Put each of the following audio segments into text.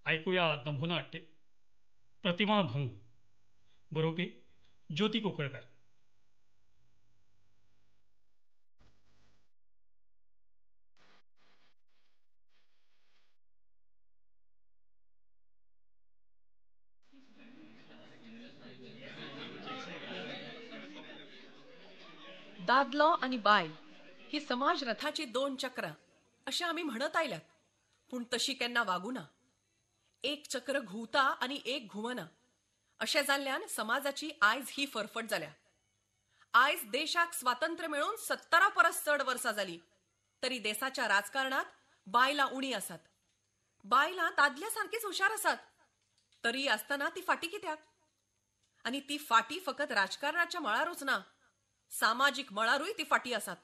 आयकुया नभोनाट्य प्रतिमा भंग, बरोवपी ज्योती कुंकळकर. दादलो आनी बायल ही समाज रथाची दोन चक्रां अशें आमी म्हणत आयल्यात, पूण तशी केन्ना वागूना. एक चक्र घुंवता आनी एक घुंवना अशें जाल्ल्यान समाजाची आयज ही फरफट जाल्या. आयज देशाक स्वातंत्र्य मेळून 70 परस चड वर्सां जाली तरी देशाच्या राजकारणांत बायलां उणी आसात. बायलां दादल्या सारकीच हुशार आसात, तरी आसतना ती फाटी कित्याक? आनी ती फाटी फकत राजकारणाच्या मळारूच ना, सामाजीक मळारूय ती फाटी आसात.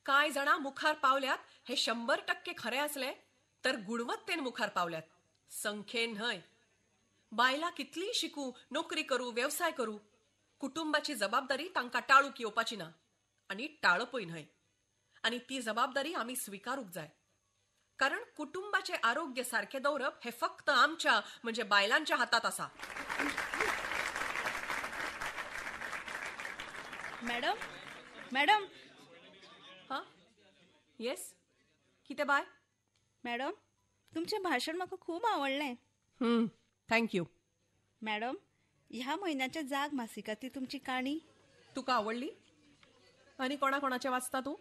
कांय जाणां मुखार पावल्यात हे 100% खरें आसलें तर गुणवत्तेन मुखार पावल्यात, संख्येन न्हय. बायलां कितलीय शिकूं, नोकरी करूं, वेवसाय करूं, कुटुंबाची जबाबदारी तांकां टाळूंक येवपाची ना आनी टाळपूय न्हय. आनी ती जबाबदारी आमी स्विकारूंक जाय, कारण कुटुंबाचें आरोग्य सारकें दवरप हें फक्त आमच्या म्हणजे बायलांच्या हातांत आसा. Madam, madam. हां, येस, कितें बाय? मॅडम, तुमचें भाशण म्हाका खूब आवडलें. Thank you. Madam, ह्या म्हयन्याच्या जाग मासिकांतली तुमची काणी तुका आवडली? आनी कोणा कोणाचें वाचता तूं?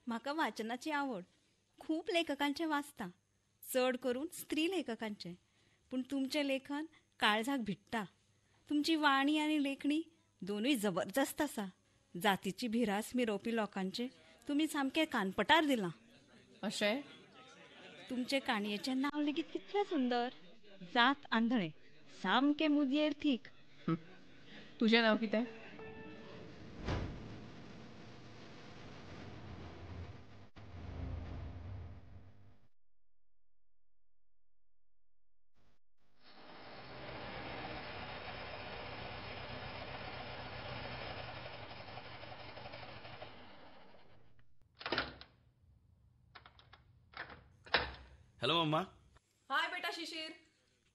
म्हाका वाचनाची आवड, खूब लेखकांचें वाचता, चड करून स्त्री लेखकांचें. पूण तुमचें लेखन काळजाक भिडटा. तुमची वाणी आनी लेखणी दोनूय जबरदस्त आसा. जातीची भिरास मिरोवपी लोकांचे तुमी सामकें कानपटार दिलां. अशें? तुमचे काणयेचें नांव लेगीत कितलें सुंदर, जात आंधळें, सामकें मुदयेर थीक. तुजें नांव कितें? हॅलो मम्मा. हाय बेटा शिशीर.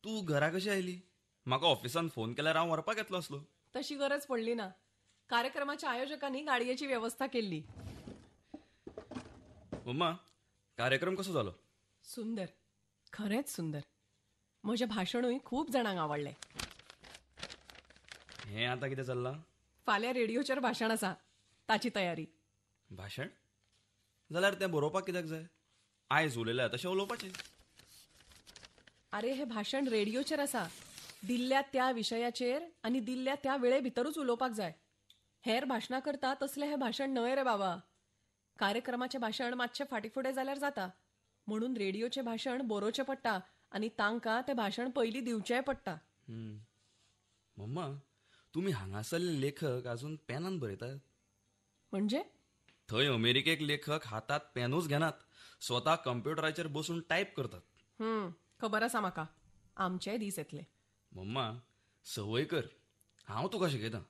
तूं घरा कशी आयली? म्हाका ऑफिसान फोन केल्यार हांव व्हरपाक येतलो आसलो. तशी गरज पडली ना, कार्यक्रमाच्या आयोजकांनी गाडयेची वेवस्था केल्ली. मम्मा, कार्यक्रम कसो जालो? सुंदर, खरेंच सुंदर. म्हजें भाशणूय खूब जाणांक आवडलें. हें आतां कितें चल्लां? फाल्यां रेडियोचेर भाशण आसा, ताची तयारी. भाशण जाल्यार तें बरोवपाक कित्याक जाय? आयज उलयल्या तशें उलोवपाचें. अरे, हें भाशण रेडियोचेर आसा, दिल्ल्या त्या विशयाचेर आनी दिल्ल्या त्या वेळे भितरूच उलोवपाक जाय. हेर भाशणां करता तसलें हें भाशण न्हय रे बाबा. कार्यक्रमाचें भाशण मातशें फाटीं फुडें जाल्यार जाता, म्हणून रेडियोचें भाशण बरोवचें पडटा आनी तांकां तें भाशण पयलीं दिवचेंय पडटा. मम्मा, तुमी हांगासरले लेखक अजून पेनान बरयतात? म्हणजे? थंय अमेरिकेक लेखक हातात पेनूच घेनात, स्वता कंप्युटराचेर बसून टायप करतात. खबर आसा म्हाका, आमचेय दीस येतले. मम्मा, संवय कर, हांव तुका शिकयतां.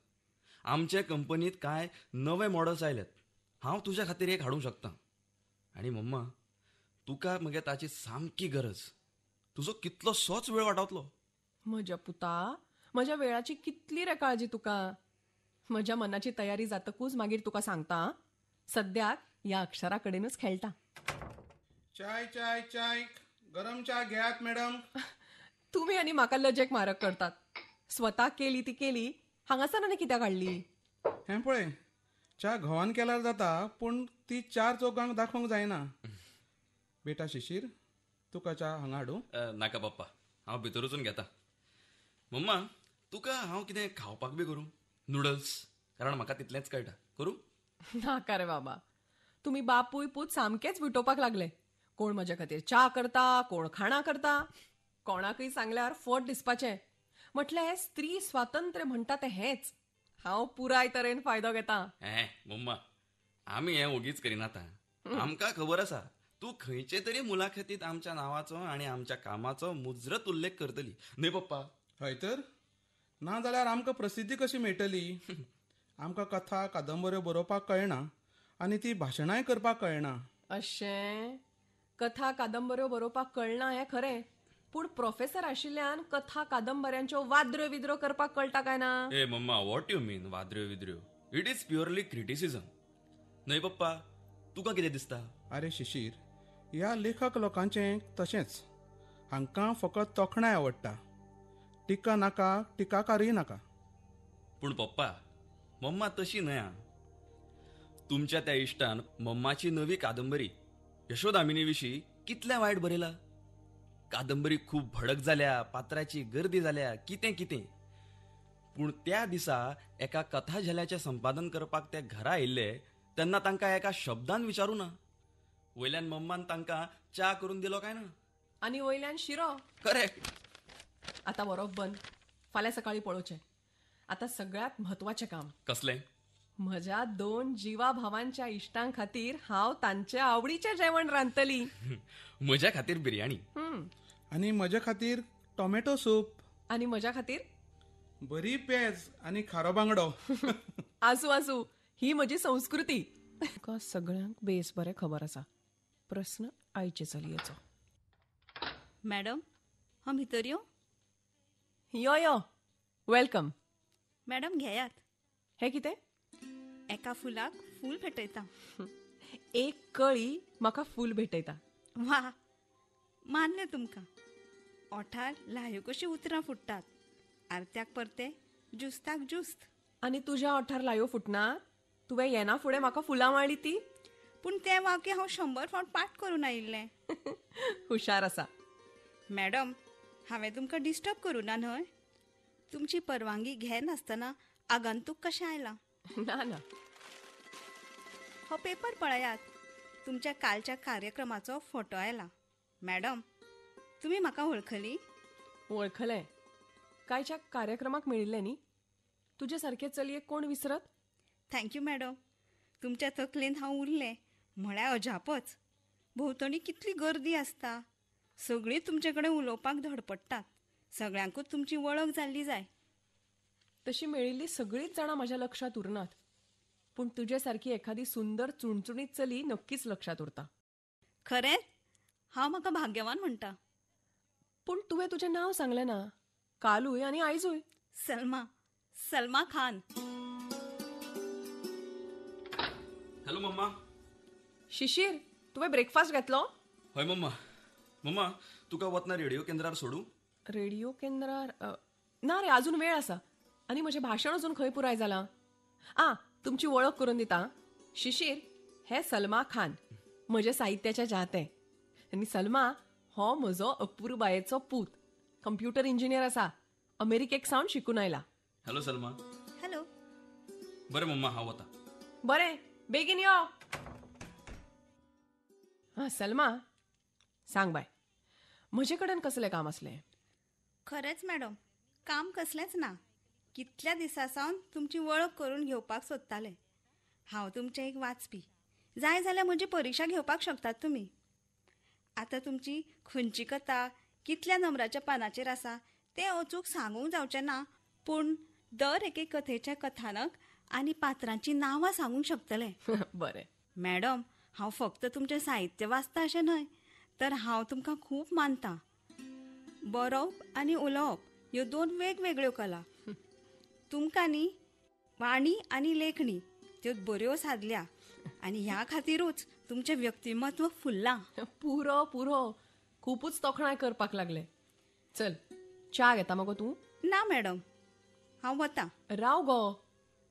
आमचे कंपनीत कांय नवे मॉडल्स आयल्यात, हांव तुज्या खातीर एक हाडूंक शकतां. आनी मम्मा, तुका मगे ताची सामकी गरज, तुजो कितलोसोच वेळ वाटावतलो. म्हज्या पुता, म्हज्या वेळाची कितली रे काळजी तुका. म्हज्या मनाची तयारी जातकूच मागीर तुका सांगता. सद्याक ह्या अक्षरा कडेनूच खेळटा. चाय चाय चाय, गरम च्या घेयात मॅडम. तुमी आनी म्हाका लजेक मारक करतात. स्वता केली ती केली, हांगासर आनी कित्याक हाडली? हें पळय, च्या घोवान केल्यार जाता, पूण ती चार चौगांक दाखोवंक जायना. बेटा शिशीर, तुका च्या हांगा हाडूं? नाका पप्पा, हांव भितर वचून घेता. मम्मा, तुका हांव कितें खावपाक बी करूं? नुडल्स, कारण म्हाका तितलेंच कळटा. करूं? नाका रे बाबा, तुमी बापूय पूत सामकेच विटोवपाक लागले. कोण म्हज्या खातीर च्या करता, कोण खाणां करता. कोणाकय सांगल्यार फट दिसपाचें. म्हटलें स्त्री स्वातंत्र्य म्हणटा तें हेंच. हांव पुराय तरेन फायदो घेता. मम्मा, आमी हें ओगीच करिनात. आमकां खबर आसा तूं खंयचे तरी मुलाखतीत आमच्या नांवाचो आनी आमच्या कामाचो मुजरत उल्लेख करतली न्हय पप्पा? हय तर, ना जाल्यार आमकां प्रसिद्धी कशी मेळटली? आमकां कथा कादंबऱ्यो बरोवपाक कळना आनी ती भाशणांय करपाक कळना. अशें? कथा कादंबऱ्यो बरोवपाक कळना हें खरें, पूण प्रोफेसर आशिल्ल्यान कथा कादंबऱ्यांच्यो वाद्र्यो विद्रो करपाक कळटा काय ना? ए मम्मा, what you mean वाद्र्यो विद्र्यो? It is purely criticism. न्हय पप्पा, तुका कितें दिसता? आरे शिशीर, ह्या लेखक लोकांचें तशेंच. हांकां फकत तोखणाय आवडटा, टिका नाका, टिकाकारूय नाका. पूण पप्पा, मम्मा तशी न्हय आं. तुमच्या त्या इश्टान मम्माची नवी कादंबरी यशोदामिनी विशीं कितलें वायट बरयला. कादंबरी खूब भडक जाल्या, पात्राची गर्दी जाल्या, कितें कितें. पूण त्या दिसा एका कथा झेल्याचें संपादन करपाक ते घरा आयिल्ले तेन्ना तांकां एका शब्दान विचारूं ना. वयल्यान मम्मान तांकां च्या करून दिलो काय ना, आनी वयल्यान शिरो. करेक्ट. आतां बरोवप बंद, फाल्यां सकाळीं पळोवचें. आतां सगळ्यांत म्हत्वाचें काम. कसलें? म्हज्या 2 जिवा भावांच्या इश्टां खातीर हांव तांचे आवडीचें जेवण रांदतली. म्हज्या खातीर बिर्याणी, आनी म्हज्या खातीर टोमॅटो सूप, आनी म्हज्या खातीर बरी पेज आनी खारो बांगडो. आसूं आसूं, ही म्हजी संस्कृती. तुका सगळ्यांक बेस बरें खबर आसा. प्रस्न आयचे चलयेचो. मॅडम, हांव भितर यो? यो यो, welcome. Madam घेयात. हें कितें? एका फुलाक फूल भेटयता. एक कळी म्हाका फूल भेटयता. वा, मान्य तुमकां. ओठार ल्हायो कशीं उतरां फुट्टात, आरत्याक परते जुस्ताक जुस्त. आनी तुज्या ओठार ल्हायो फुटना? तुवें येना फुडें म्हाका फुलां माळ्ळी ती. पूण तें वाक्य हांव 100 फावट पाठ करून आयिल्लें. हुशार आसा मॅडम. हांवें तुमकां डिस्टर्ब करूं ना न्हय? तुमची परवानगी घेनासतना आगंतूक कशें आयलां? ना ना. हो पेपर पळयात, तुमच्या कालच्या कार्यक्रमाचो फोटो आयला. मॅडम, तुमी म्हाका वळखली? वळखलें. कालच्या कार्यक्रमाक मेळिल्लें न्ही. तुजे सारके चलयेक कोण विसरत? Thank you madam. तुमच्या तकलेन हांव उरलें म्हळ्यार अजापच. भोंवतणी कितली गर्दी आसता, सगळीं तुमचे कडेन उलोवपाक धडपडटात, सगळ्यांकूच तुमची वळख जाल्ली जाय. तशी मेळिल्ली सगळींच जाणां म्हज्या लक्षांत उरनात, पूण तुजे सारकी एखादी सुंदर चुणचुणीत चली नक्कीच लक्षांत उरता. खरेंच हांव म्हाका भाग्यवान म्हणटा. पूण तुवें तुजें नांव सांगलें ना, कालूय आनी आयजूय. सलमा, सलमा खान. हॅलो मम्मा. शिशीर, तुवें ब्रेकफास्ट घेतलो? हय मम्मा. मम्मा, तुका वतना रेडिओ केंद्रार सोडूं? रेडिओ केंद्रार ना रे, अजून वेळ आसा. आनी म्हजें भाशण अजून खंय पुराय जालां. आ, तुमची वळख करून दिता. शिशीर हे सलमा खान, म्हज्या साहित्याच्या जाते. आनी सलमा हो म्हजो अपुरबायेचो पूत, कंप्युटर इंजिनियर आसा, अमेरिकेक सावन शिकून आयला. हॅलो सलमा. हॅलो. बरें मम्मा, हांव वता. बरें, बेगीन यो. हां सलमा, सांग बाय, म्हजे कडेन कसलें काम आसलें? खरेंच मॅडम, काम कसलेंच ना. कितल्या दिसां सावन तुमची वळख करून घेवपाक सोदतालें. हांव तुमचें एक वाचपी, जाय जाल्यार म्हजी परिक्षा घेवपाक शकतात तुमी. आतां तुमची खंयची कथा कितल्या नंबराच्या पानाचेर आसा तें अचूक सांगूंक जावचें ना, पूण दर एके कथेचें कथानक आनी पात्रांचीं नांवां सांगूंक शकतलें. बरें मॅडम, हांव फक्त तुमचें साहित्य वाचता अशें न्हय, तर हांव तुमकां खूब मानता. बरोवप आनी उलोवप ह्यो 2 वेगवेगळ्यो कला. तुमकां न्ही वाणी आनी लेखणी त्यो बऱ्यो सादल्या, आनी ह्या खातीरूच तुमचें व्यक्तिमत्व फुल्लां. पुरो पुरो, खुपूच तोखणाय करपाक लागले. चल, च्या घेता मगो तूं? ना मॅडम, हांव वता. राव गो,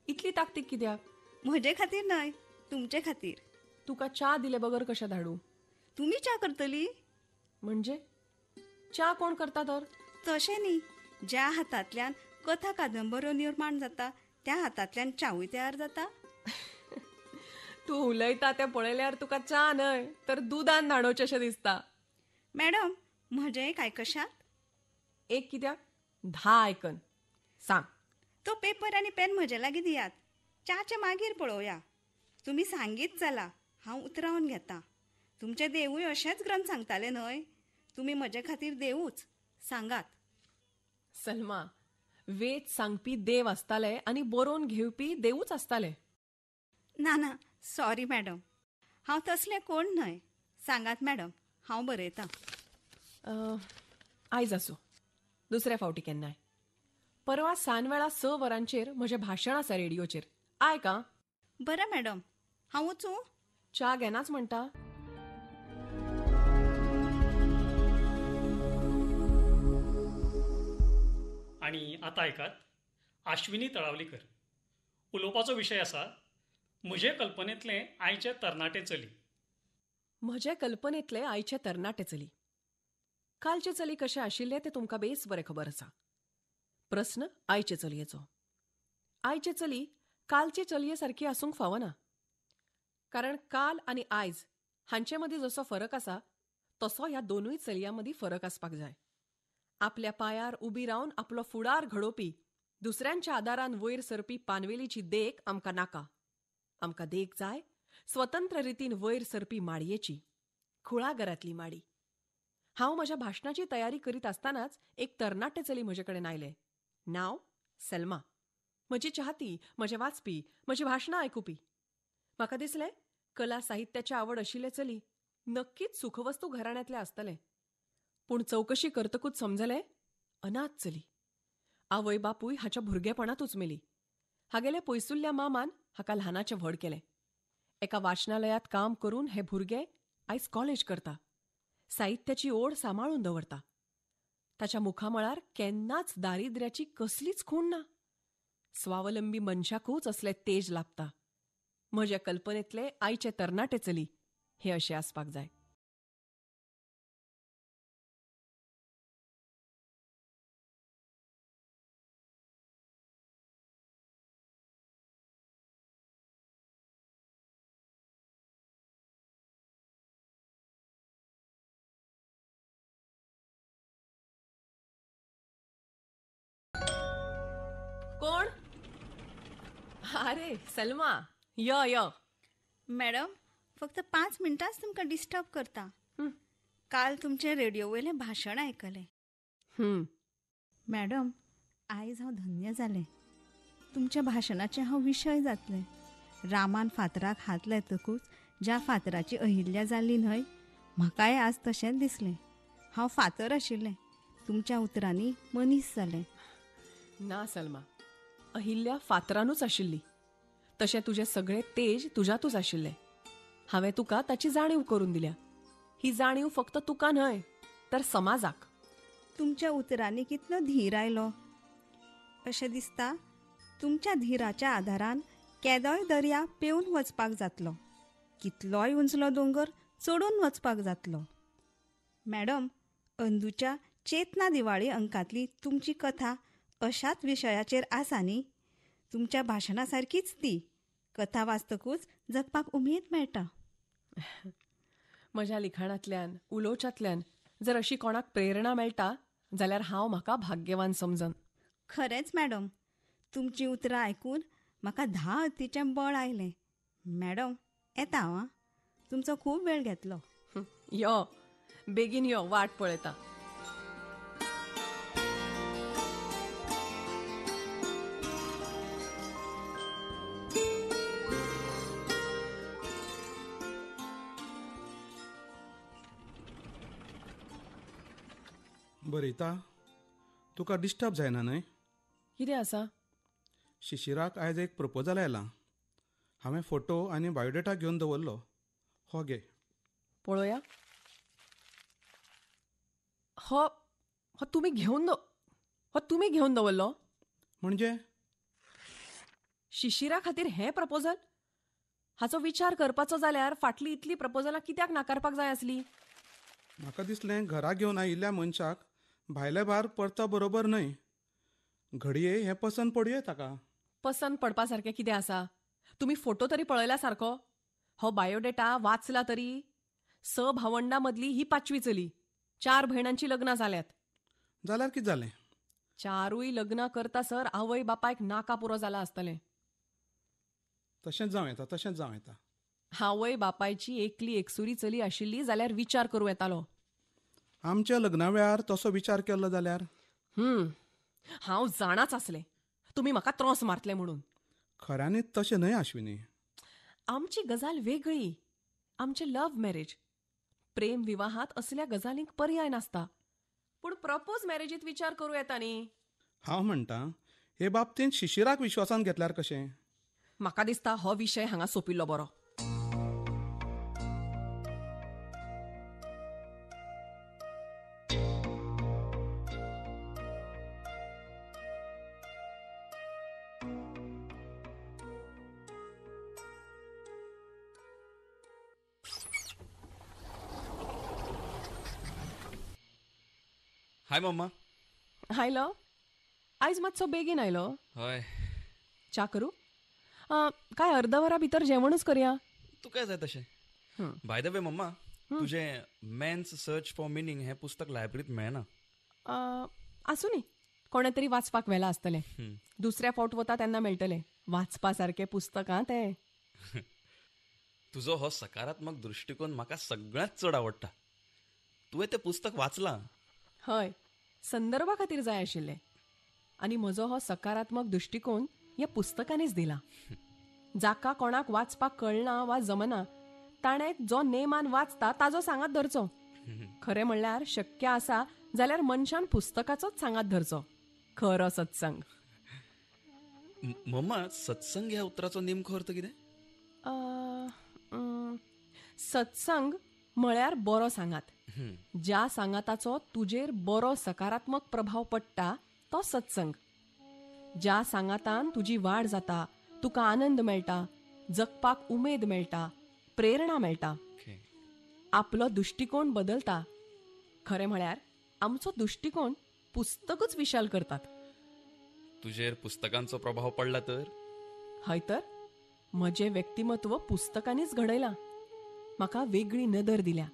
इतली ताकतीक कित्याक? म्हजे खातीर न्हय, तुमचे खातीर. तुका च्या दिले बगर कशें धाडूं? तुमी च्या करतली? म्हणजे च्या कोण करता तर? तशें न्ही, ज्या हातांतल्यान कथा कादंबऱ्यो निर्माण जाता त्या हातांतल्यान च्यावूय तयार जाता. तूं उलयता तें पळयल्यार तुका च्या न्हय तर दुदान न्हाणोवचें अशें दिसता. मॅडम, म्हजें एक आयकशात? एक कित्याक, 10 आयकन. सांग. तो पेपर आनी पेन म्हजे लागीं दियात, च्याचे मागीर पळोवया. तुमी सांगीत चला, हांव उतरावन घेता. तुमचे देवूय अशेंच ग्रंथ सांगताले न्हय? तुमी म्हजे खातीर देवूच. सांगात. सलमा, वेद सांगपी देव आसताले आनी बरोवन घेवपी देवूच आसताले. ना ना, सॉरी मॅडम, हांव तसलें कोण न्हय. सांगात मॅडम, हांव बरयतां. आयज आसूं, दुसऱ्या फावटी केन्नाय. परवा सांजवेळा 6 वरांचेर म्हजें भाशण आसा रेडियोचेर. आयक आं. बरें मॅडम, हांव वचूं? च्या घेनाच म्हणटा? आनी आतां आयकात आश्विनी तळावलीकर. उलोवपाचो विशय आसा म्हजे कल्पनेंतलें आयचे तरणाटे चली. म्हजे कल्पनेंतलें आयचे तरणाटे चली. कालचे चली कशें आशिल्लें तें तुमकां बेस बरें खबर आसा. प्रस्न आयचे चलयेचो. आयचे चली कालचे चलये सारकी आसूंक फावना. कारण काल आनी आयज हांचे मदीं जसो फरक आसा तसो ह्या दोनूय चलयां मदीं फरक आसपाक जाय. आपल्या पांयार उबी रावन आपलो फुडार घडोवपी, दुसऱ्यांच्या आदारान वयर सरपी पानवेलीची देख आमकां नाका. आमकां देख जाय स्वतंत्र रितीन वयर सरपी माडयेची, कुळागरांतली माडी. हांव म्हज्या भाशणाची तयारी करीत आसतनाच एक तरणाटे चली म्हजे कडेन आयलें. नांव सलमा. म्हजी चाहती, म्हजें वाचपी, म्हजी भाशणां आयकुपी. म्हाका दिसलें कला साहित्याची आवड आशिल्लें चली नक्कीच सुखवस्तू घराण्यांतलें आसतलें. पूण चवकशी करतकूच समजलें अनाथ चली. आवय बापूय हाच्या भुरगेपणांतूच मेली. हागेल्या पयसुल्ल्या मामान हाका ल्हानाचें व्हड केलें. एका वाचनालयांत काम करून हे भुरगें आयज कॉलेज करता. साहित्याची ओड सांबाळून दवरता. ताच्या मुखामळार केन्नाच दारिद्र्याची कसलीच खूण ना. स्वावलंबी मनशाकूच असलें तेज लाभता. म्हज्या कल्पनेंतले आयचे तरणाटे चली हे अशें आसपाक जाय. कोण? अरे सलमा, यो यो. मॅडम, फक्त 5 मिनटांच तुमकां डिस्टर्ब करता. काल तुमचें रेडियो वयलें भाशण आयकलें. मॅडम, आयज हांव धन्य जालें. तुमच्या भाशणाचें हांव विशय जातलें. रामान फातराक हात लायतकूच ज्या फातराची अहिल्या जाली न्हय, म्हाकाय आज तशेंच दिसलें. हांव फातर आशिल्लें, तुमच्या उतरांनी मनीस जालें. ना सलमा, अहिल्या फातरानूच आशिल्ली. तशें तुजें सगळें तेज तुज्यातूच आशिल्लें. हांवें तुका ताची जाणीव करून दिल्या. ही जाणीव फक्त तुका न्हय तर समाजाक. तुमच्या उतरांनी कितलो धीर आयलो. अशें दिसता तुमच्या धीराच्या आदारान केदोय दर्या पेवन वचपाक जातलो, कितलोय उंचलो दोंगर चडून वचपाक जातलो. मॅडम, अंदूच्या चेतना दिवाळी अंकांतली तुमची कथा अशाच विशयाचेर आसा न्ही? तुमच्या भाशणा सारकीच ती कथा वाचतकूच जगपाक उमेद मेळटा. म्हज्या लिखाणांतल्यान, उलोवच्यांतल्यान जर अशी कोणाक प्रेरणा मेळटा जाल्यार हांव म्हाका भाग्यवान समजन. खरेंच मॅडम, तुमचीं उतरां आयकून म्हाका 10 हत्तीचें बळ आयलें. मॅडम, येता हांव आं, तुमचो खूब वेळ घेतलो. यो, बेगीन यो, वाट पळयता. बरयता तुका डिस्टर्ब जायना न्हय? कितें आसा? शिशिराक आयज एक प्रपोजल आयलां. हांवें फोटो आनी बायोडेटा घेवन दवरलो. हो घे, पळोवया. हो हो तुमी घेवन हो तुमी घेवन दवरलो म्हणजे? शिशिरा खातीर हें प्रपोजल? हाचो विचार करपाचो जाल्यार फाटली इतली प्रपोजलां कित्याक नाकारपाक जाय आसली? म्हाका दिसलें घरा घेवन आयिल्ल्या मनशाक भायले भार परता बरोबर न्हय. घडये हें पसंत पडुये ताका. पसंत पडपा सारकें कितें आसा? तुमी फोटो तरी पळयला सारको? हो बायोडेटा वाचला तरी? 6 भावंडां मदली ही 5वी चली. 4 भयणांची लग्नां जाल्यात. जाल्यार कितें जालें? 4ूय लग्नां करता सर आवय बापायक नाका पुरो जाला आसतलें. तशेंच जावं येता, तशेंच जावं येता. आवय बापायची एकली एकसुरी चली आशिल्ली जाल्यार विचार करूं येतालो. आमच्या लग्ना वेळार तसो विचार केल्लो जाल्यार? हांव जाणाच आसलें तुमी म्हाका त्रोस मारतले म्हणून. खऱ्यांनीच तशें न्हय आश्विनी. आमची गजाल वेगळी. आमचें लव्ह मॅरेज. प्रेम विवाहांत असल्या गजालींक पर्याय नासता. पूण प्रपोज मॅरेजीत विचार करूं येता न्ही. हांव म्हणटा हे बाबतींत शिशिराक विश्वासान घेतल्यार कशें? म्हाका दिसता हो विशय हांगा सोंपिल्लो बरो. हाय मम्मा. आयलो आयज मातसो बेगीन आयलो. हय. च्या करूं? काय अर्द वरा भितर जेवणूच करया? तुका जाय तशें. बाय the way मम्मा, तुजें मॅन्स सर्च फॉर मिनींग हें पुस्तक लायब्ररीत मेळना. आसूं न्ही, कोणें तरी वाचपाक व्हेलां आसतलें. दुसऱ्या फावट वता तेन्ना मेळटलें. वाचपा सारकें पुस्तक आं तें. तुजो हो सकारात्मक दृश्टिकोन म्हाका सगळ्यांत चड आवडटा. तुवें तें पुस्तक वाचलां? हय, संदर्भा खातीर जाय आशिल्लें. आनी म्हजो हो सकारात्मक दृश्टिकोन ह्या पुस्तकांनीच दिला. जाका कोणाक वाचपाक कळना वा जमना ताणें जो नेमान वाचता ताजो सांगात धरचो. खरें म्हणल्यार शक्य आसा जाल्यार मनशान पुस्तकाचोच सांगात धरचो. खरो सत्संग. मम्मा, सत्संग ह्या उतराचो नेमको अर्थ कितें? सत्संग म्हळ्यार बरो सांगात. ज्या सांगाताचो तुजेर बरो सकारात्मक प्रभाव पडटा तो सत्संग. ज्या सांगातान तुजी वाड जाता, तुका आनंद मेळटा, जगपाक उमेद मेळटा, प्रेरणा मेळटा, आपलो दृश्टिकोन बदलता. खरें म्हळ्यार आमचो दृश्टिकोन पुस्तकूच विशाल करतात. तुजेर पुस्तकांचो प्रभाव पडला तर? हय तर, म्हजें व्यक्तिमत्व पुस्तकांनीच घडयलां. म्हाका वेगळी नदर दिल्या.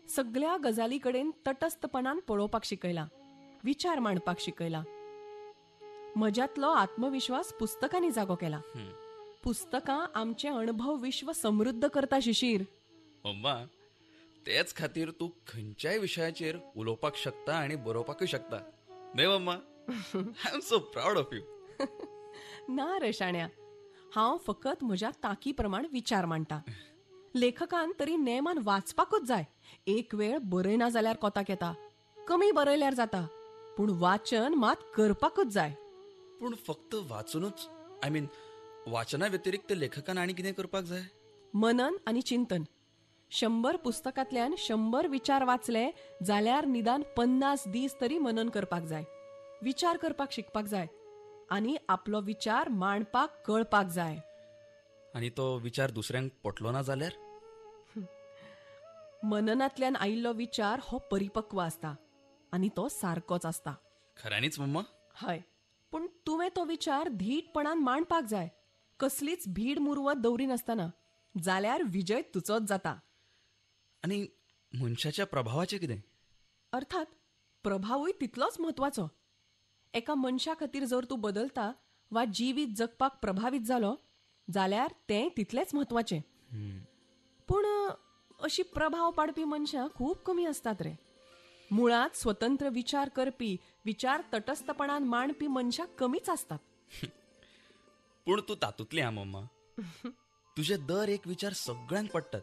सगळ्या गजाली कडेन तटस्थपणान पळोवपाक शिकयला, विचार मांडपाक शिकयला. म्हज्यांतलो आत्मविश्वास पुस्तकांनी जागो केला. पुस्तकां आमचें अणभव विश्व समृद्ध करता शिशीर. मम्मा, तेच खातीर तूं खंयच्याय विशयाचेर उलोवपाक शकता आनी बरोवपाकूय शकता न्हय मम्मा? I am so proud of you. ना रे शाण्या, हांव फकत म्हज्या तांकी प्रमाण विचार मांडटा. लेखकान तरी नेमान वाचपाकूच जाय. एक वेळ बरयना जाल्यार कोताक येता, कमी बरयल्यार जाता, पूण वाचन मात करपाकूच जाय. पूण फक्त वाचूनच, I mean वाचना व्यतिरिक्त लेखकान आनी कितें करपाक जाय? मनन आनी चिंतन. 100 पुस्तकांतल्यान 100 विचार वाचले जाल्यार निदान 50 दीस तरी मनन करपाक जाय. विचार करपाक शिकपाक जाय आनी आपलो विचार मांडपाक कळपाक जाय. आनी तो विचार दुसऱ्यांक पटलो ना जाल्यार? मननांतल्यान आयिल्लो विचार हो परिपक्व आसता आनी तो सारकोच आसता. खऱ्यांनीच मम्मा? हय, पूण तुवें तो विचार धीटपणान मांडपाक जाय, कसलीच भीड मुरवत दवरिनासतना. जाल्यार विजय तुजोच जाता. आनी मनशाच्या प्रभावाचें कितें? अर्थात प्रभावूय तितलोच म्हत्वाचो. एका मनशा खातीर जर तूं बदलता वा जिवीत जगपाक प्रभावीत जालो जाल्यार तें तितलेंच म्हत्वाचें. पूण अशी प्रभाव पाडपी मनशां खूब कमी आसतात रे. मुळांत स्वतंत्र विचार करपी, विचार तटस्थपणान मांडपी मनशां कमीच आसतात. पूण तूं तातूंतली आं मम्मा. तुजे दर एक विचार सगळ्यांक पडटात,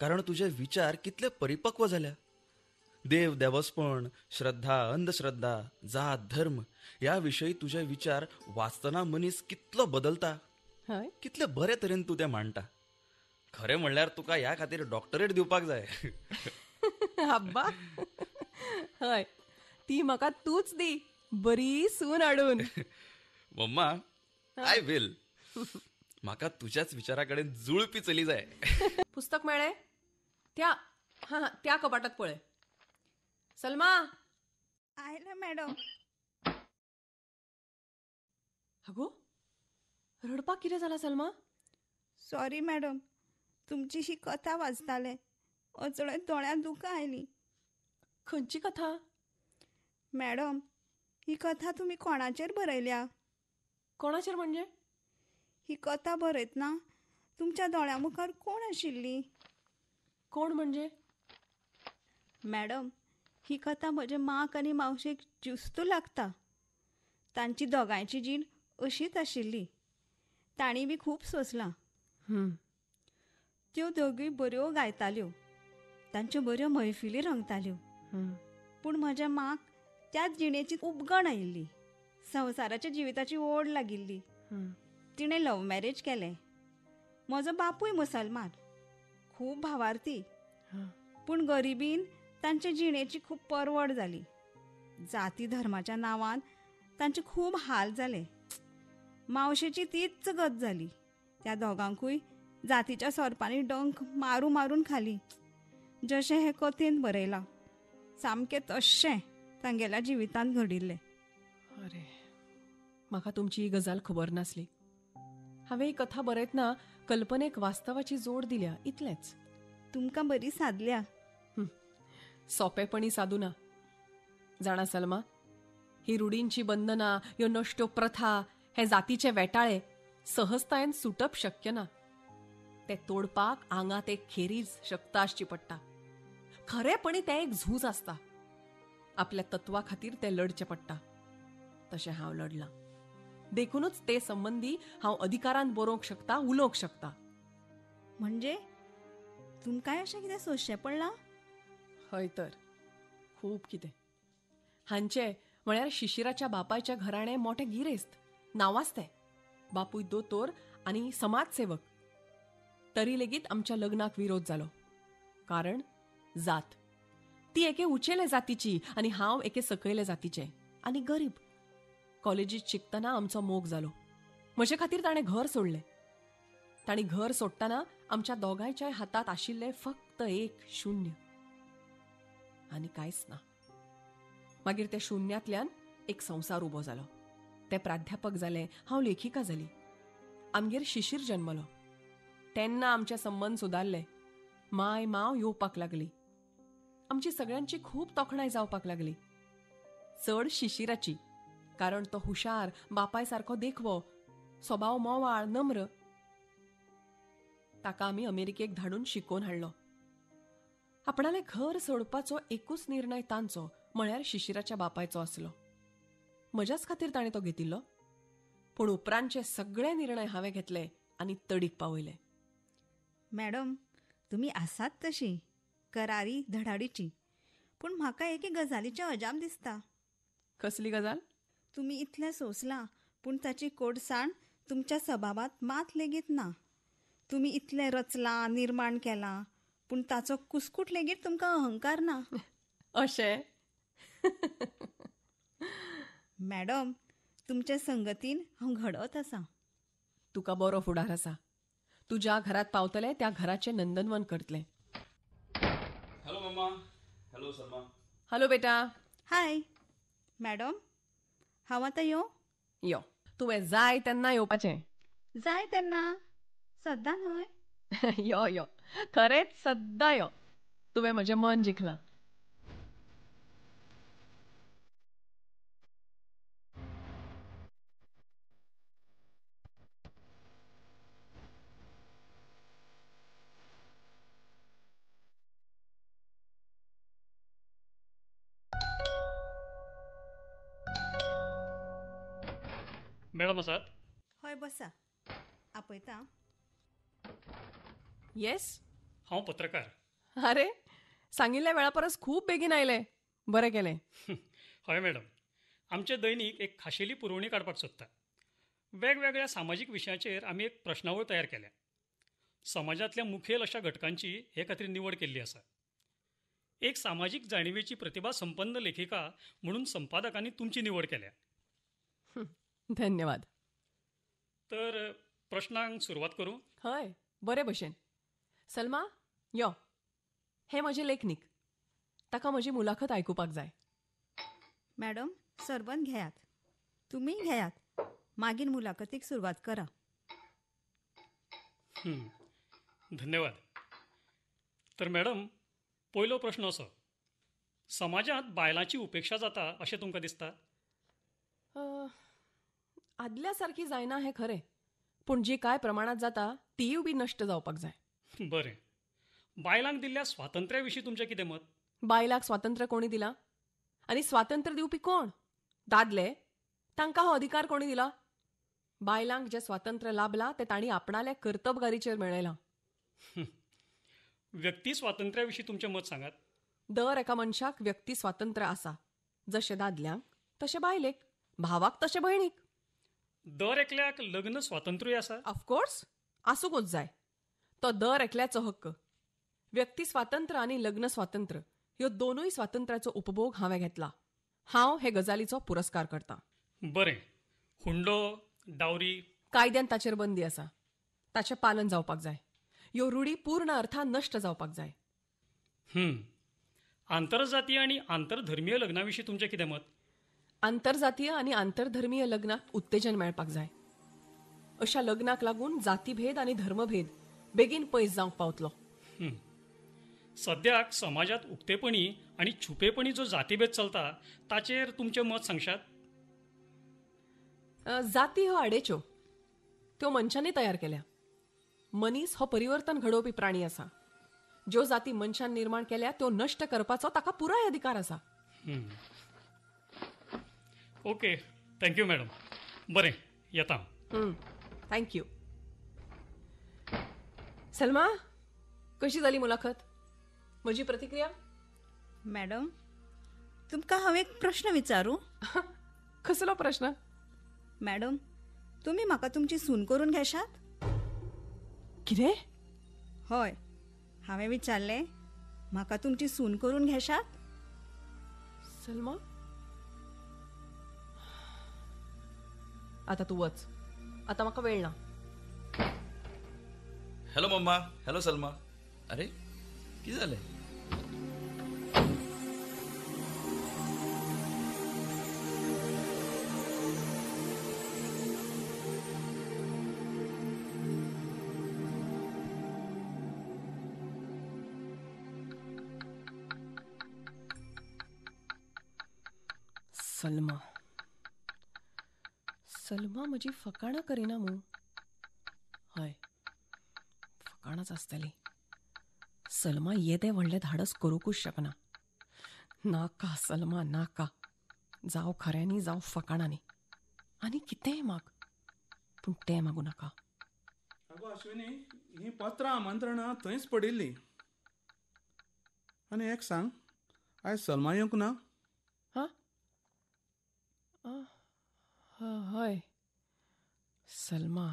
कारण तुजे विचार कितले परिपक्व जाल्या. देव देवस्पण, श्रद्धा अंधश्रद्धा, जात धर्म ह्या विशयी तुजे विचार वाचतना मनीस कितलो बदलता, कितले बरे तरेन तूं तें मांडटा. खरें म्हणल्यार तुका ह्या खातीर डॉक्टरेट दिवपाक जाय. आब्बा, हय, ती म्हाका तूच दी बरी सून हाडून. मम्मा, I will. म्हाका तुझ्याच विचारा कडेन जुळपी चली जाय. पुस्तक मेळ्ळें? त्या हां त्या कपाटात पळय. सलमा आयला मॅडम. अगो, रडपाक कितें जालां सलमा? सॉरी मॅडम, तुमची ही कथा वाचताले अचळय दोळ्यांत दुकां आयलीं. खंयची कथा? मॅडम, ही कथा तुमी कोणाचेर बरयल्या? कोणाचेर म्हणजे? ही कथा बरयतना तुमच्या दोळ्यां मुखार कोण आशिल्ली? कोण म्हणजे? मॅडम, ही कथा म्हजे माक आनी मावशेक ज्युस्त लागता. तांची दोगांयची जीण अशीच आशिल्ली. तांणी बी खूब सोंसलां. त्यो दोगूय बऱ्यो गायताल्यो, तांच्यो बऱ्यो मैफिली रंगताल्यो. पूण पूण म्हज्या माक त्याच जिणेची उबगण आयिल्ली, संवसाराच्या जिविताची ओड लागिल्ली. तिणें लव्ह मॅरेज केलें. म्हजो बापूय मुसलमान, खूब भावार्थी, पूण गरिबीन तांचे जिणेची खूब परवड जाली. जाती धर्माच्या नांवान तांचे खूब हाल जाले. मावशेची तीच गत जाली. त्या दोगांकूय जातीच्या सोरपांनी डंख मारू मारून खाली. जशें हे कथेन बरयलां सामकें तश्शें तांगेल्या जिवितांत घडिल्लें. अरे, म्हाका तुमची ही गजाल खबर नासली. हांवें ही कथा बरयतना कल्पनेक वास्तवाची जोड दिल्या इतलेंच. तुमकां बरी सादल्या. सोंपेपणी सादू ना जाणा सलमा, ही रुढींची बंधनां, ह्यो नश्ट्यो प्रथा, हे जातीचे वेटाळे सहजतायेन सुटप शक्य ना. ते तोडपाक आंगात एक खेरीज शक्त आसची पडटा. खरेपणी तें एक झूज आसता. आपल्या तत्वा खातीर तें लढचें पडटा. तशें हांव लढलां, देखूनच ते संबंदी हांव अधिकारान बरोवंक शकता, उलोवंक शकता. म्हणजे तुमकांय अशें कितें सोंसचें पडलां? हय तर, खूब कितें. हांचे म्हळ्यार शिशिराच्या बापायच्या घराणें मोठें गिरेस्त, नांवाजतें. बापूय दोतोर आनी समाजसेवक. तरी लेगीत आमच्या लग्नाक विरोध जालो. कारण जात. ती एके उचेले जातीची आनी हांव एके सकयले जातीचें आनी गरीब. कॉलेजीत शिकतना आमचो मोग जालो. म्हजे खातीर ताणें घर सोडलें. ताणें घर सोडटना आमच्या दोगांयच्याय हातांत आशिल्लें फक्त एक शून्य आनी कांयच ना. मागीर त्या शून्यांतल्यान एक संवसार उबो जालो. ते प्राध्यापक जाले, हांव लेखिका जाली. आमगेर शिशीर जन्मलो. तेन्ना आमचे संबंद सुदारले. माय माव येवपाक लागली. आमची सगळ्यांची खूब तोखणाय जावपाक लागली. चड शिशिराची, कारण तो हुशार, बापाय सारको देखवो, स्वभाव मोवाळ, नम्र. ताका आमी अमेरिकेक धाडून शिकोवन हाडलो. आपणालें घर सोडपाचो एकूच निर्णय तांचो म्हळ्यार शिशिराच्या बापायचो आसलो. म्हज्याच खातीर ताणें तो घेतिल्लो. पूण उपरांतचे सगळे निर्णय हांवें घेतले आनी तडीक पावयले. मॅडम, तुमी आसात तशी करारी धडाडीची, पूण म्हाका एके गजालीचें अजाप दिसता. कसली गजाल? तुमी इतलें सोंसलां, पूण ताची कोडसाण तुमच्या सभावांत मात लेगीत ना. तुमी इतलें रचलां, निर्माण केलां, पूण ताचो कुस्कूट लेगीत तुमकां अहंकार ना. अशें? मॅडम, तुमचे संगतीन हांव घडत आसा. तुका बरो फुडार आसा. तूं ज्या घरात पावतलें त्या घराचें नंदनवन करतलें. हॅलो मम्मा. हॅलो सलमा. हॅलो बेटा. हाय मॅडम, हांव आतां यो? यो, तुवें जाय तेन्ना येवपाचें. जाय तेन्ना? सद्दां न्हय? यो यो, खरेंच सद्दां यो. तुवें म्हजें मन जिखलां. मॅडम आसात? हय, बसा. आपयता. येस, हांव पत्रकार. अरे, सांगिल्ल्या वेळा परस खूब बेगीन आयले, बरें केलें. हय मॅडम, आमचें दैनीक एक खाशेली पुरवणी काडपाक सोदता. वेगवेगळ्या सामाजीक विशयाचेर आमी एक प्रश्नावळ तयार केल्या. समाजांतल्या मुखेल अशा घटकांची हे खातीर निवड केल्ली आसा. एक सामाजीक जाणिवेची प्रतिभा संपन्न लेखिका म्हणून संपादकांनी तुमची निवड केल्या. धन्यवाद. तर प्रश्नांक सुरवात करूं? हय, बरे भशेन. सलमा, यो. हें म्हजें लेखनीक. ताका म्हजी मुलाखत आयकुपाक जाय. मॅडम, सरबत घेयात. तुमी घेयात, मागीर मुलाखतीक सुरवात करा. धन्यवाद. तर मॅडम, पयलो प्रश्न असो, समाजांत बायलांची उपेक्षा जाता अशें तुमकां दिसता? आदल्या सारकी जायना हें खरें, पूण जी कांय प्रमाणांत जाता तीय बी नश्ट जावपाक जाय. बरें, बायलांक दिल्ल्या स्वातंत्र्या विशीं तुमचें कितें मत? बायलांक स्वातंत्र्य कोणी दिलां आनी स्वातंत्र्य दिवपी कोण? दादले. तांकां हो अधिकार कोणी दिला? बायलांक जें स्वातंत्र्य लाभलां तें तांणी आपणाल्या कर्तबगारीचेर मेळयलां. व्यक्ती स्वातंत्र्या विशीं तुमचें मत सांगात. दर एका मनशाक व्यक्ती स्वातंत्र्य आसा, जशें दादल्यांक तशें बायलेक, भावाक तशें भयणीक. दर एकल्याक लग्न स्वातंत्र्य आसा? ऑफकोर्स आसूंकूच जाय. तो दर एकल्याचो हक्क. व्यक्ती स्वातंत्र्य आनी लग्न स्वातंत्र्य ह्यो दोनूय स्वातंत्र्याचो उपभोग हांवें घेतला. हांव हे गजालीचो पुरस्कार करतां. बरें, हुंडो, डावरी? कायद्यान ताचेर बंदी आसा. ताचें पालन जावपाक जाय. ह्यो रुढी पूर्ण अर्थान नश्ट जावपाक जाय. आंतरजातीय आनी आंतरधर्मीय लग्ना विशीं तुमचें कितें मत? आंतरजातीय आनी आंतरधर्मीय लग्नाक उत्तेजन मेळपाक जाय. अशा लग्नाक लागून जातीभेद आनी धर्मभेद बेगीन पयस जावंक पावतलो. सद्याक समाजात उक्तेपणी आनी छुपेपणी जो जातीभेद चलता ताचेर तुमचें मत सांगशात? जाती ह्यो आडेच्यो, त्यो मनशांनी तयार केल्या. मनीस हो परिवर्तन घडोवपी प्राणी आसा. ज्यो जाती मनशान निर्माण केल्या त्यो नश्ट करपाचो ताका पुराय अधिकार आसा. Okay, thank you madam. बरें, येता. Thank you. Salma, कशी जाली मुलाखत? म्हजी प्रतिक्रिया? मॅडम, तुमकां हांव एक प्रश्न विचारू? कसलो प्रश्न? मॅडम, तुमी म्हाका तुमची सून करून घेशात? कितें? हय, हांवें विचारलें, म्हाका तुमची सून करून घेशात? सलमा, आता तूं वच, आता म्हाका वेळ ना. हॅलो मम्मा, हॅलो सलमा. अरे कितें जालें? सलमा, सलमा म्हजी फकाणां करिना मू? हय, फकाणांच आसतलीं. सलमा येदें व्हडलें धाडस करूंकूच शकना. नाका सलमा, नाका. जावं खऱ्यांनी जावं फकाणांनी, आनी कितेंय माग, पूण तें मागूं नाका. आगो अश्विनी, हीं पत्रां आमंत्रणां थंयच पडिल्लीं. आनी एक सांग, आयज सलमा येवंक ना? हां, हय. सलमा.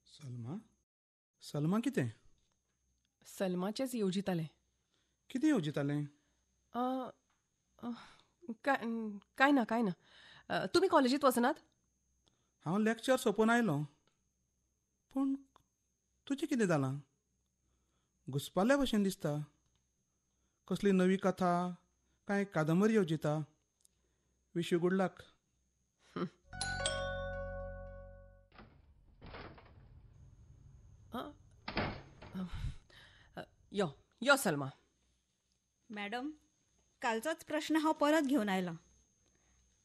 सलमा? सलमा कितें? सलमाचेंच येवजितालें. कितें येवजितालें? काय ना, काय ना. तुमी कॉलेजींत वचनात? हांव लेक्चर सोंपोवन आयलो. पूण तुजें कितें जालां? घुसपाल्या भशेन दिसता. कसली नवी कथा कांय कादंबरी येवजिता? Wish you good luck. यो यो सलमा. मॅडम, कालचोच प्रश्न हांव परत घेवन आयलां.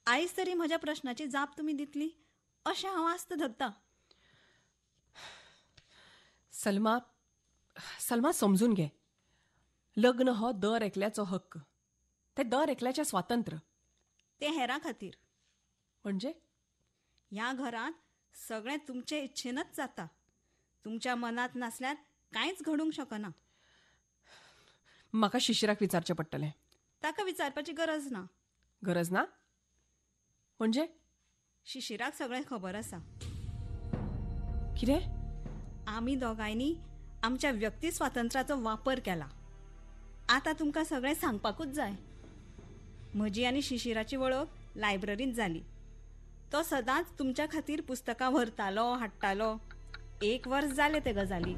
आयज तरी म्हज्या प्रश्नाची जाप तुमी दितली अशें हांव आस्त धरता. सलमा, सलमा समजून घे. लग्न हो दर एकल्याचो हक्क, ते दर एकल्याचें स्वातंत्र्य. तें हेरां खातीर. म्हणजे? ह्या घरांत सगळें तुमचे इच्छेनच जाता. तुमच्या मनांत नासल्यार कांयच घडूंक शकना. म्हाका शिशिराक विचारचें पडटलें. ताका विचारपाची गरज ना. गरज ना म्हणजे? शिशिराक सगळें खबर आसा. कितें? आमी दोगांयनी आमच्या व्यक्ती स्वातंत्र्याचो वापर केला. आतां तुमकां सगळें सांगपाकूच जाय. म्हजी आनी शिशिराची वळख लायब्ररींत जाली. तो सदांच तुमच्या खातीर पुस्तकां व्हरतालो, हाडटालो. एक वर्स जालें ते गजालीक.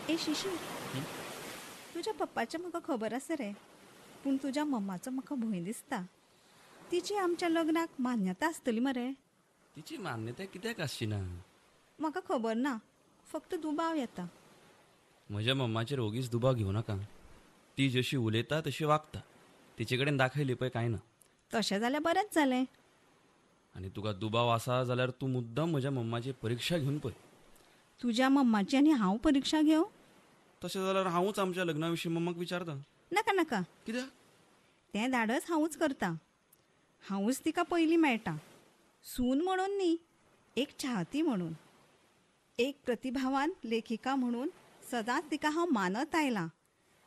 ए शिशिर, तुज्या पप्पाचें म्हाका खबर आसा रे, पूण तुज्या मम्माचो म्हाका भंय दिसता. तिची आमच्या लग्नाक मान्यता आसतली मरे? तिची मान्यता कित्याक आसची ना? म्हाका खबर ना, फक्त दुबाव येता. म्हज्या मम्माचेर ओगीच दुबाव घेवं नाका. ती जशी उलयता तशी वागता. तिचे कडेन दाखय लिपय कांय ना. तशें जाल्यार बरेंच जालें. आनी तुका दुबाव आसा जाल्यार तूं मुद्दम म्हज्या मम्माची परिक्षा घेवन पळय. तुज्या मम्माची आनी हांव परिक्षा घेवं? तशें जाल्यार हांवूच आमच्या लग्ना विशीं मम्माक विचारता. नाका नाका. कित्याक? तें धाडस हांवूच करता. हांवूच तिका पयलीं मेळटा, सून म्हणून न्ही, एक चाहती म्हणून, एक प्रतिभावान लेखिका म्हणून सदांच तिका हांव मानत आयलां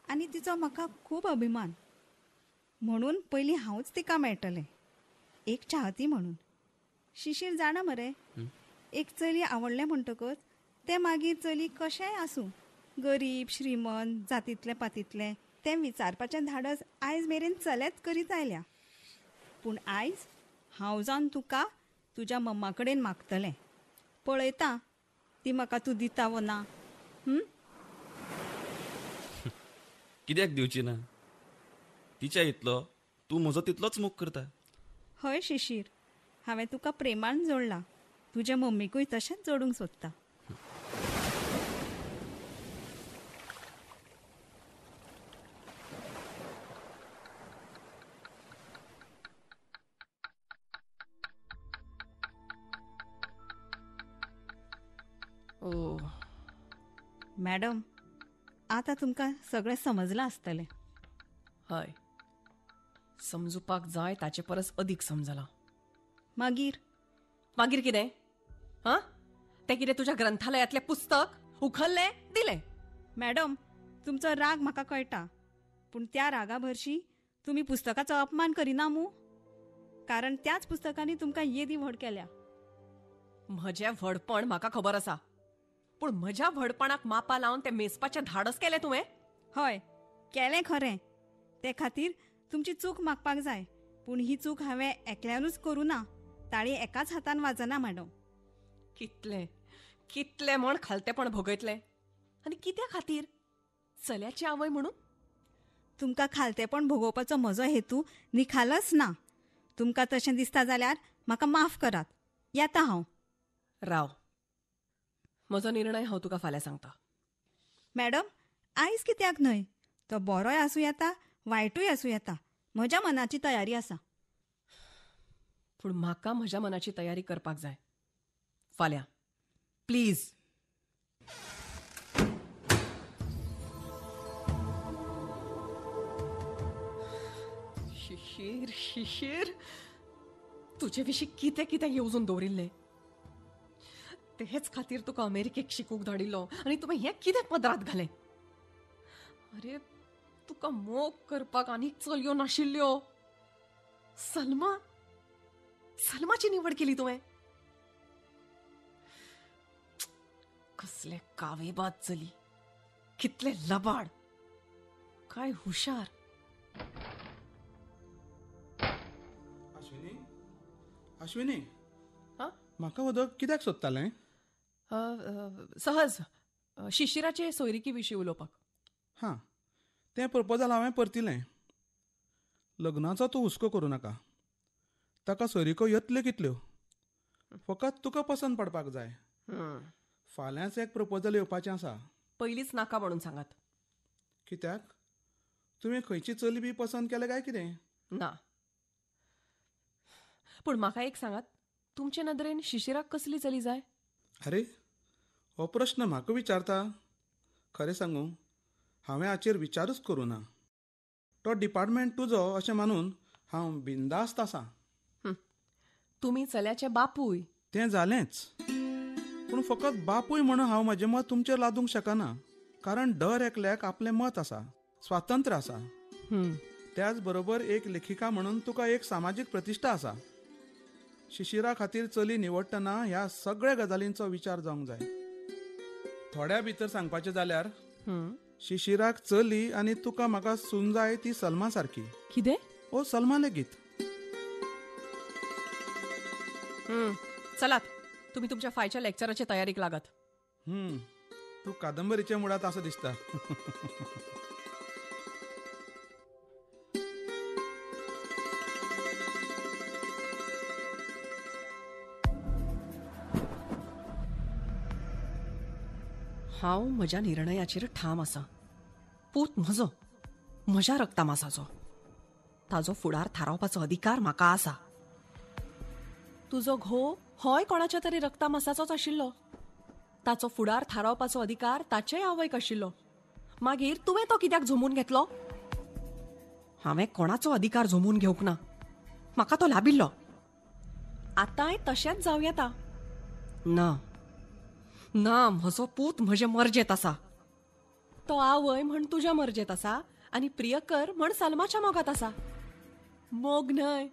आनी तिचो म्हाका खूब अभिमान. म्हणून पयलीं हांवूच तिका मेळटलें, एक चाहती म्हणून. शिशीर जाणा मरे, एक चली आवडलें म्हणटकच तें मागीर चली कशेंय आसूं, गरीब श्रीमंत, जातींतलें पातींतलें, तें विचारपाचें धाडस आयज मेरेन चलेच करीत आयल्या. पूण आयज हांव जावन तुका तुज्या मम्मा कडेन मागतलें. पळयता ती म्हाका तूं दिता वो ना. कित्याक दिवची ना? तिच्या इतलो तूं म्हजो तितलोच मोग करता. हय शिशीर, हांवें तुका प्रेमान जोडला, तुज्या मम्मीकूय तशेंच जोडूंक सोदता. ओ मॅडम, आतां तुमकां सगळें समजलां आसतलें. हय, समजुपाक जाय ताचे परस अदीक समजलां. मागीर मागीर कितें? हां, तें कितें तुज्या ग्रंथालयांतलें पुस्तक उखल्लें दिलें? मॅडम, तुमचो राग म्हाका कळटा, पूण त्या रागा भरशी तुमी पुस्तकाचो अपमान करिना मूं? कारण त्याच पुस्तकांनी तुमकां येदी व्हड केल्या. म्हजें व्हडपण म्हाका खबर आसा, पूण म्हज्या व्हडपणाक मापा लावन तें मेजपाचें धाडस केलें तुवें? हय केलें खरें, ते खातीर तुमची चूक मागपाक जाय. पूण ही चूक हांवें एकल्यानूच करूं ना, ताळी एकाच हातान वाजना मॅडम. कितलें कितलें म्हण खालतेपण भोगयतलें, आनी कित्या खातीर? चल्याची आवय म्हणून? तुमकां खालतेपण भोगोवपाचो म्हजो हेतू निखालच ना. तुमकां तशें दिसता जाल्यार म्हाका माफ करात. येता हांव. राव, म्हजो निर्णय हांव तुका फाल्यां सांगता. मॅडम, आयज कित्याक न्हय? तो बरोय आसूं येता, वायटूय आसूं येता. म्हज्या मनाची तयारी आसा. पूण म्हाका म्हज्या मनाची तयारी करपाक जाय. फाल्यां प्लीज. शिशीर, शिशीर, तुजे विशीं कितें कितें येवजून दवरिल्लें, तेच खातीर तुका अमेरिकेक शिकूंक धाडिल्लो आनी तुवें हें कितें पदरांत घालें? अरे, तुका मोग करपाक आनीक चलयो नाशिल्ल्यो. सलमा, सलमाची निवड केली तुवें. कसले कावेबाद चली, कितले लबाड, काय हुशार. अश्विनी, अश्विनी, म्हाका उदक कित्याक सोदतालें? सहज शिशिराचे सोयरिकी विशीं उलोवपाक. हां, तें प्रपोजल हांवें परतिलें. लग्नाचो तूं हुस्को करूं नाका, ताका सोयरिको येतल्यो कितल्यो, फकत तुका पसंत पडपाक जाय. फाल्यांच एक प्रपोजल येवपाचें आसा. पयलींच नाका म्हणून सांगात. कित्याक? तुवें खंयची चली बी पसंत केल्या काय कितें? ना, पूण म्हाका एक सांगात, तुमचे नदरेन शिशिराक कसली चली जाय? अरे, हो प्रश्न म्हाका विचारता? खरें सांगू, हांवें हाचेर विचारूच करूं ना. तो डिपार्टमेंट तुजो अशें मानून हांव बिंदास्त आसा. तुमी चल्याचे बापूय. तें जालेंच, पूण फकत बापूय म्हणून हांव म्हजें मत तुमचेर लादूंक शकना. कारण दर एकल्याक आपलें मत आसा, स्वातंत्र्य आसा. त्याच बरोबर एक लेखिका म्हणून तुका एक सामाजीक प्रतिश्ठा आसा. शिशिरा खातीर चली निवडटना ह्या सगळ्या गजालींचो विचार जावंक जाय. थोड्या भितर सांगपाचें जाल्यार, शिशिराक चली आनी तुका म्हाका सून जाय ती सलमा सारकी. कितें? ओ सलमा लेगीत. चलात, तुमी तुमच्या फायच्या लेक्चराचे तयारीक लागात. तूं कादंबरीच्या मुळात आसा दिसता. हांव म्हज्या निर्णयाचेर ठाम आसा. पूत म्हजो, म्हज्या रक्तामासाचो, ताजो फुडार थारावपाचो अधिकार म्हाका आसा. तुजो घोव होय कोणाच्या तरी रक्तामासाचोच आशिल्लो. ताचो फुडार थारावपाचो अधिकार ताचेय आवयक आशिल्लो. मागीर तुवें तो कित्याक झोमून घेतलो? हांवें कोणाचो अधिकार झोमून घेवंक ना. म्हाका तो लाबिल्लो. आतांय तशेंच जावं येता. ना ना, म्हजो पूत म्हजे मर्जेत आसा. तो आवय म्हण तुज्या मर्जेत आसा आनी प्रियकर म्हण सलमाच्या मोगात आसा. मोग न्हय,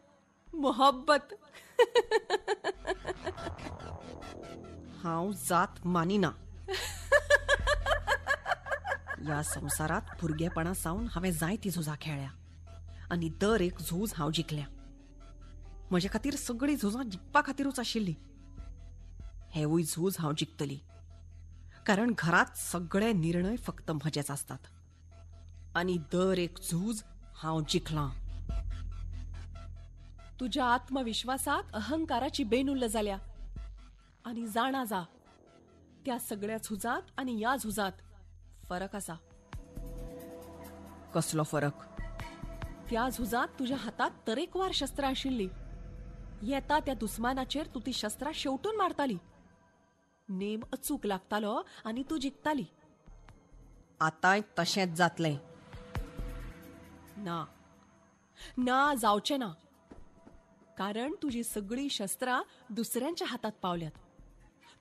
मोहब्बत. हांव जात मानिना. ह्या संवसारात भुरगेपणा सावन हांवें जायती झुजां खेळ्ळ्या आनी दर एक झूज हांव जिखल्या. म्हजे खातीर सगळीं झुजां जिखपा खातीरूच आशिल्ली. हेवूय झूज हांव जिखतली, कारण घरांत सगळे निर्णय फक्त म्हजेच आसतात आनी दर एक झूज हांव जिखलां. तुज्या आत्मविश्वासाक अहंकाराची बेनुल्ल जाल्या आनी जाणा जा, त्या सगळ्या झुजांत आनी ह्या झुजांत फरक आसा. कसलो फरक? त्या झुजांत तुज्या हातात तरेकवार शस्त्रां आशिल्ली. येता त्या दुस्मानाचेर तूं ती शस्त्रां शेवटून मारताली. नेम अचूक लागतालो आनी तूं जिखताली. आतांय तशेंच जातलें. ना ना, जावचें ना, कारण तुजी सगळीं शस्त्रां दुसऱ्यांच्या हातात पावल्यात.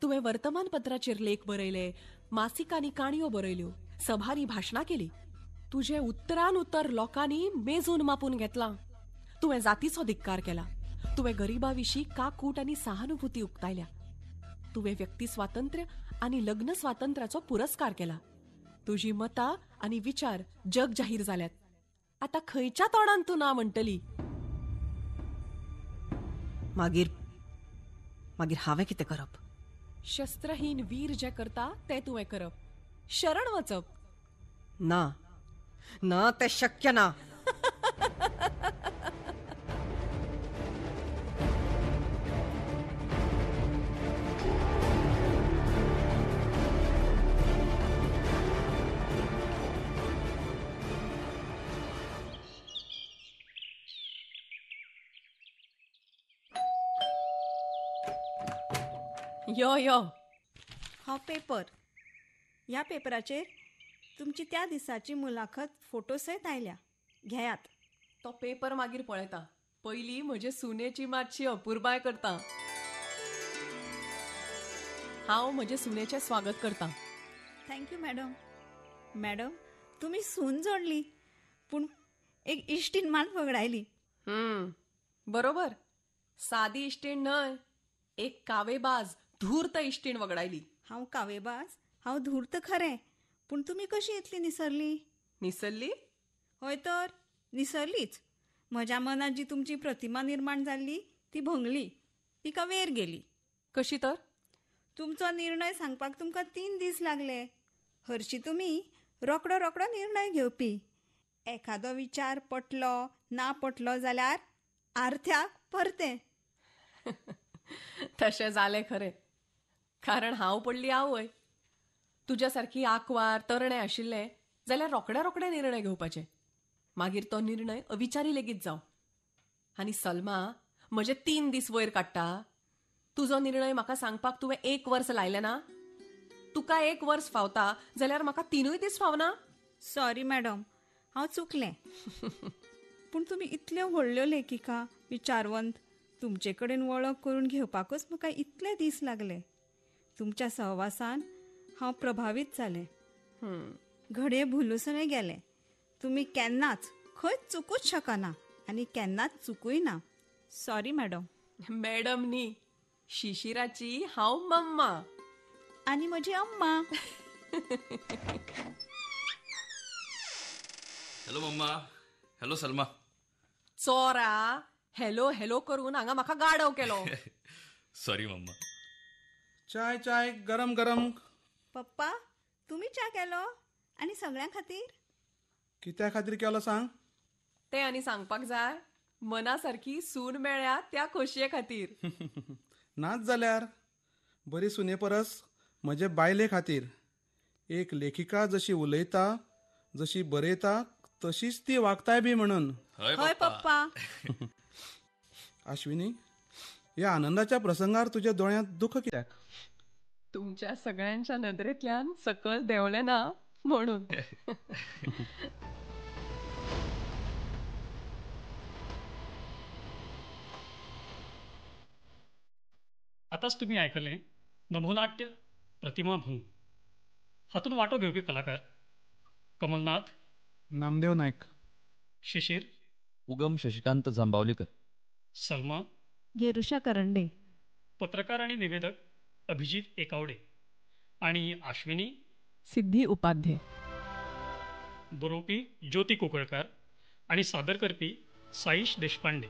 तुवें वर्तमानपत्राचेर लेख बरयले, मासिकांनी काणयो बरयल्यो, सभांनी भाशणां केली. तुजें उतरान उतर लोकांनी मेजून मापून घेतलां. तुवें जातीचो धिक्कार केला. तुवें गरिबा विशीं काकूट आनी सहानुभूती उक्तायल्या. तुवें व्यक्ती स्वातंत्र्य आनी लग्न स्वातंत्र्याचो पुरस्कार केला. तुजी मतां आनी विचार जग जाहीर जाल्यात. आतां खंयच्या तोंडान तूं ना म्हणटली? मागीर मागीर हांवें कितें करप? शस्त्रहीन वीर जें करता तें तुवें करप. शरण वचप. ना ना, तें शक्य ना. यो यो, हो पेपर. ह्या पेपराचेर तुमची त्या दिसाची मुलाखत फोटो सयत आयल्या. घेयात. तो पेपर मागीर पळयता. पयलीं म्हजे सुनेची मातशी अपुरबाय करता. हांव म्हजे सुनेचें स्वागत करता. Thank you madam. Madam, तुमी सून जोडली, पूण एक इश्टीण मात वगडायली. बरोबर. सादी इश्टीण न्हय, एक कावेबाज धूर्त इश्टीण वगडायली. हांव कावेबाज, हांव धूर्त खरें, पूण तुमी कशी इतली निसरली? निसरली? हय तर, निसरलीच. म्हज्या मनात जी तुमची प्रतिमा निर्माण जाल्ली ती भंगली, तिका वेर गेली. कशी तर? तुमचो निर्णय सांगपाक तुमकां 3 दीस लागले. हरशी तुमी रोकडो रोकडो निर्णय घेवपी. एखादो विचार पटलो ना पटलो जाल्यार आर्थ्याक परतें. तशें जालें खरें, कारण हांव पडली आवय. तुज्या सारकी आंकवार तरणे आशिल्लें जाल्यार रोकड्या रोकडे निर्णय घेवपाचे. मागीर तो निर्णय अविचारी लेगीत जावं. आनी सलमा म्हजे 3 दीस वयर काडटा. तुजो निर्णय म्हाका सांगपाक तुवें 1 वर्स लायलें ना? तुका 1 वर्स फावता जाल्यार म्हाका 3 दीस फावना? सॉरी मॅडम, हांव चुकलें. पूण तुमी इतल्यो व्हडल्यो लेखिका, विचारवंत, तुमचे कडेन वळख करून घेवपाकच म्हाका इतले दीस लागले. तुमच्या सहवासान हांव प्रभावीत जालें. घडये भुलुसणें गेलें. तुमी केन्नाच खंयच चुकूच शकना आनी केन्नाच चुकूय ना. Sorry madam. Madam न्ही, शिशिराची हांव मम्मा. आनी म्हजी अम्मा. हॅलो मम्मा. हॅलो सलमा. चोरा, हॅलो हॅलो करून हांगा म्हाका गाडव केलो. सॉरी मम्मा. चाय चाय गरम गरम. पप्पा, तुमी च्या केलो आनी सगळ्यां खातीर? कित्या खातीर केलो सांग? ते आनी सांगपाक जाय? मना सारकी सून मेळ्ळ्या त्या खोशये खातीर. नाच जाल्यार बरी सुने परस म्हजे बायले खातीर. एक लेखिका जशी उलयता, जशी बरयता, तशीच ती वागताय बी म्हणून. हय पप्पा. आश्विनी, ह्या आनंदाच्या प्रसंगार तुज्या दोळ्यांत दुःख कित्याक? तुमच्या सगळ्यांच्या नदरेंतल्यान सकल देंवलें ना म्हणून. आतांच तुमी आयकलें नभोनाट्य प्रतिमा भंग. हातूंत वांटो घेवपी कलाकार कमलनाथ, नामदेव नायक, शिशीर, उगम शशिकांत जांबावलीकर, सलमा, गेरुषा करंडे, पत्रकार आनी निवेदक अभिजीत एकावडे आनी आश्विनी सिद्धी उपाध्ये, बरोवपी ज्योती कुंकळकार आनी सादर करपी साईश देशपांडे.